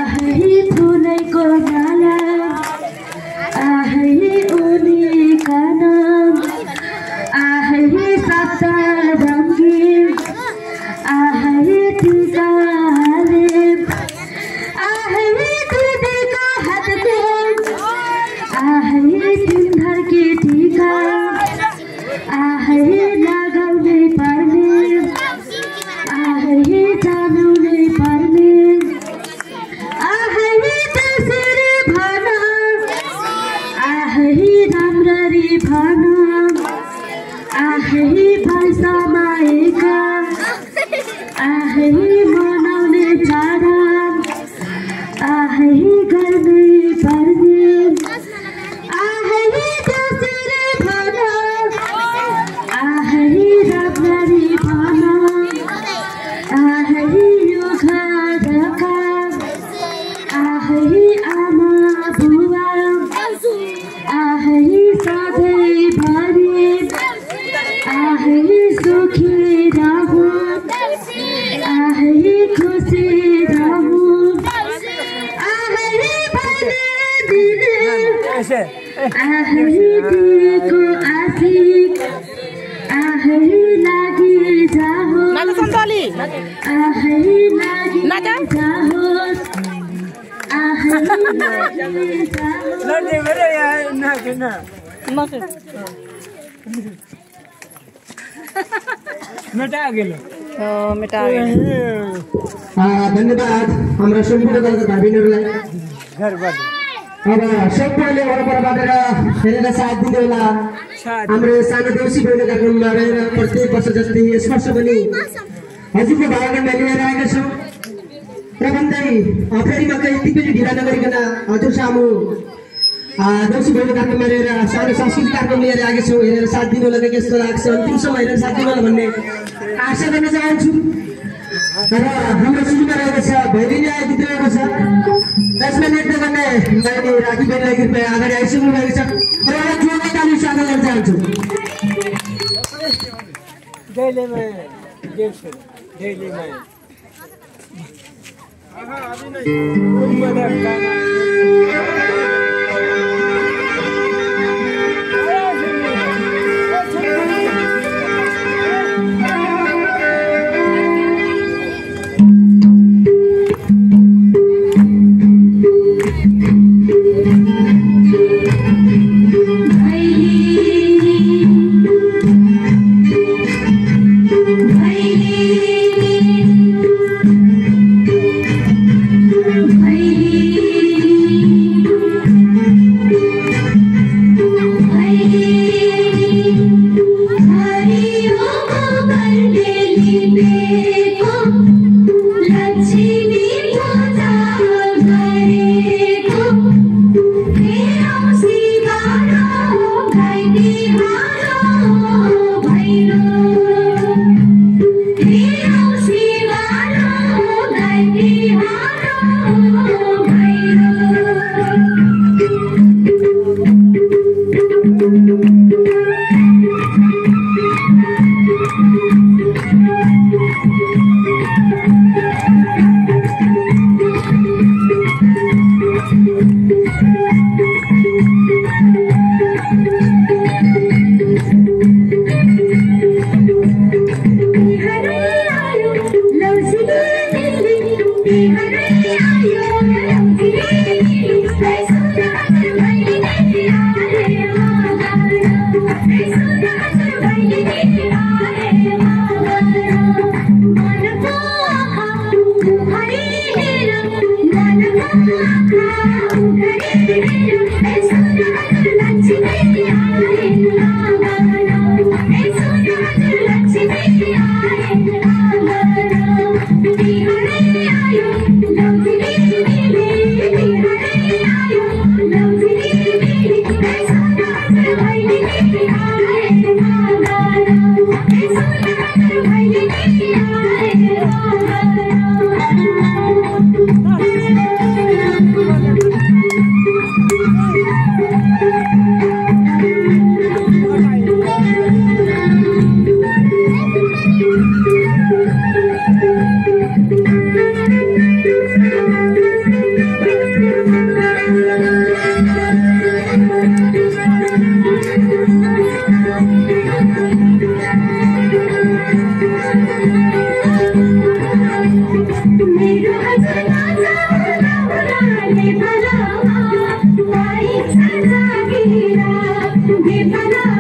आहै फुलैको माला आहै उनीका नाम आहै सप्त रङ्गीन आहै टिकाले आहै दिदीको हातको आहै तिनीहरूकी टिका आहै लगाउनै पर्ने आहै जानुनै पर्ने आहै त्यसरी भन आहै राम्ररी भन आहै भाइसमाएका आहै मनाउने चाड आहै गर्नै पर्ने आहै त्यसरी भन आहै राम्ररी भन आहै यो घरका आहै आमा बुवा आहै सधैँभरि आहै सुखी रहु आहै खुसी रहु आहै भने दिने आहै दिएको आशिक आहै लागि जाहोस् आहै लागि जाहोस् आहै लागि धन्यवाद हाम्रा सम्पूर्ण दलका भाइबहिनीहरूलाई। अब सबैले वरपर बाटेर हेरेर साथ दिँदै होला। हाम्रो सानो देउसी भैलो कार्यक्रममा रहेर प्रत्येक वर्ष जस्तै यस वर्ष पनि हजुरको भावनामा लिएर आएका छौँ र भन्दै फेरिमा केही यति पनि ढिला नगरिकन हजुर सामु देउसी भैलो कार्यक्रममा रहेर सानो सांस्कृतिक कार्यक्रम लिएर आएका छौँ। हेरेर साथ दिनु होला कस्तो लाग्छ, अन्तिमसम्म हेरेर साथ दिनु होला भन्ने आशा गर्न चाहन्छु। र हाम्रो सुरुमा रहेको छ भैलिनी आइदिइरहेको छ, त्यसमा नृत्य गर्ने बहिनी राखी बहिनीलाई कृपया अगाडि आइसक्नु भएको छ र उहाँलाई जोरदार ताली स्वागत गर्न चाहन्छु। दैलो